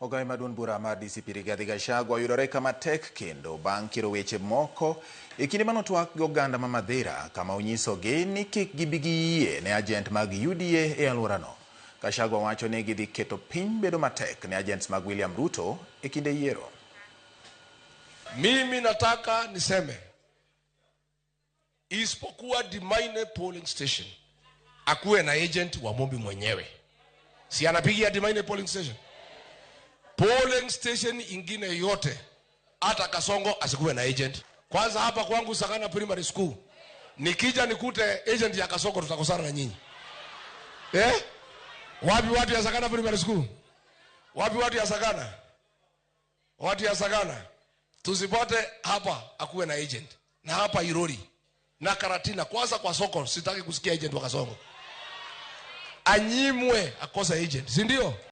Ogawe ma duond bura mar DCP Rigathi Gachagua oyudore kama tek kendo bang' kiro weche moko e kinde manotwak gi oganda ma Mathira kama onyisogi ni kik gibi giyie ne agent mag UDA e alworano. Gachagua wacho ni gidhi keto piny bedo matek ne agents mag William Ruto e kinde yiero. Mimi nataka niseme, isipokuwa Dimaine polling station akuwe na agent wa Mumbi mwenyewe, si anapigia Dimaine polling station? Polling station ingine yote, hata Kasongo asikuwe na agent. Kwanza hapa kwangu Sagana Primary School, nikija nikute agent ya Kasongo, tutakosana na nyinyi eh? Wapi watu ya Sagana Primary School? Wapi watu ya Sagana? Watu ya Sagana, tusipate hapa akuwe na agent, na hapa Irori na Karatina. Kwanza kwa soko, sitaki kusikia agent wa Kasongo anyimwe akosa agent, si ndio?